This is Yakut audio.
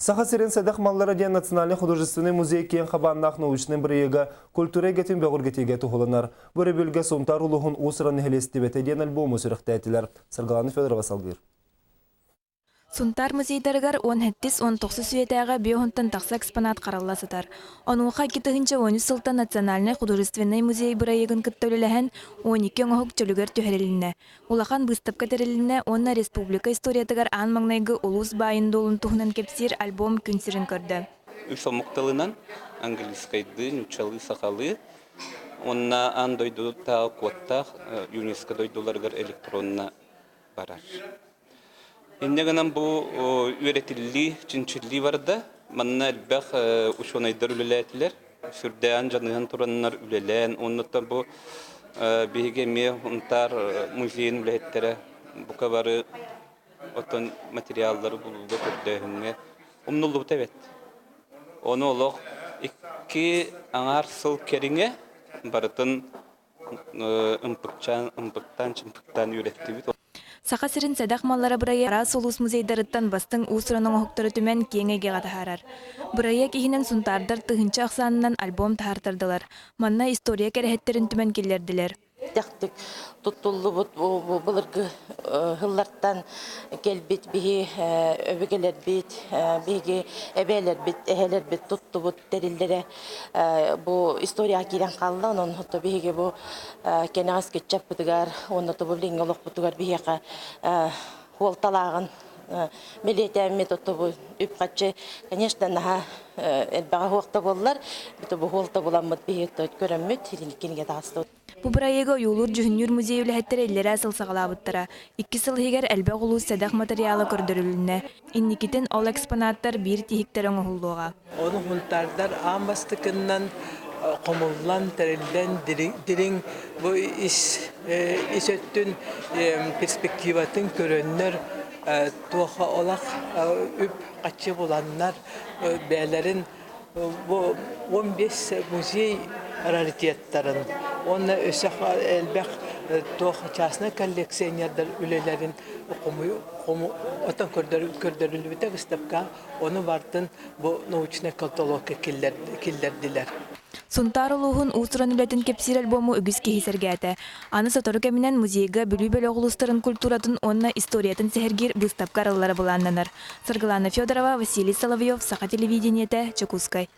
Саха сирин сэдэх маллара диэн Национальнай художественнай музей киэҥ хабааннаах научнай бырайыага культура эйгэтин бөҕөргөтүүгэ туһуланар. Бу өрөбүлгэ Сунтаар улууһун уус-уран нэһилиэстибэтэ диэн альбому сүрэхтээтилэр. Саргылана Федорова салгыыр. Сунтаар музейдарыгар 17-ис 19 үйэтээҕи биоһунтан тахса экспонат харалла сытар. Онуоха 2013 сылтан Национальнай художественнай музей бырайыагын кытта үлэлэһэн, 12 оҥоһук чөлүгэр түһэрилиннэ. Улахан быыстапка тэрилиннэ уонна республика историятыгар аан маҥнайгы улуус баайын-дуолун туһунан кэпсиир альбом күн сирин көрдө. Үс омук тылынан английскайдыы, нууччалыы, сахалыы уонна аан дойдутааҕы куоттаах ЮНЕСКО дойдуларыгар электронно барар. Инньэ гынан бу үөрэтиллии, чинчиллии барда. Манна элбэх учуонайдар үлэлээтилэр. Сүрдээҕин дьаныһан тураннар үлэлээн, оннуттан бу биһиги эмиэ Унтаар музейын үлэһиттэрэ бука бары оттон материаллары булууга көрдөөһүҥҥэ умнуллубута эбит. Ону олох икки аҥаар сыл кэриҥэ барытын ымпыкчаан, ымпыктаан-чымпыктаан үөрэттибит. Саха сирин сэдэх маллара бырайыак араас улуус музейдарыттан бастыҥ уус-уран оҥоһуктары түмэн киэҥ эйгэҕэ таһаарар. Бырайыак иһинэн сунтаардар тыһыынча ахсаанынан альбом таһаартардылар. Манна история кэрэһиттэрин түмэн киллэрдилэр. Тэхтик туттуллубут былыргы сыллартан кэлбит биһи өбүгэлэрбит, биһиги эбээлэрбит, эһэлэрбит туттубут тэриллэрэ бу историяҕа киирэн хаалла. Онон биһиги бу кэнэҕэс кыччаппытыгар уонна тобу билиҥҥи олохпутугар биһиэхэ хуолталааҕын бэлиэтээммит отобу үп-харчы конечно наһаа элбэҕэ хуохта буоллар бу хуолта буламмыт биһиги көрөммүт кинигэ таҕыстыбыт. Бу бырайыагы ойуулуур-дьүһүннүүр музей үлэһиттэрэ иллэрээ сыл саҕалаабыттара. Икки сыл иһигэр элбэх улуус сэдэх матырыйаала көрдөрүлүннэ. Инникитин ол экспонаттар биир тиһиктэрэ оҥоһуллуоҕа. Ону хунтаардар аан бастакыннан хомуллан, тэриллэн, дириҥ бу ис, ис өттүн перспективатын көрөннөр туоха олох үп-харчы буланнар бэйэлэрин бу 15 музей раритеттарын уонна өссө элбэх туох частнай коллекционердар үлэлэрин отон көрдөрүллүбүтэ выставка ону бартын бу научнай каталогка киллэрдилэр. Сунтаар улууһун уус-уран үлэтин кэпсиир альбому үгүс киһи сэргээтэ. Аны сотору кэминэн музейга Бүлүү бөлөх улуустарын культуратын уонна историятын сэһэргиир быыстапка арыллара былааннанар. Саргылана Федорова, Василий Соловьев, Саха телевидениетэ, Дьокуускай.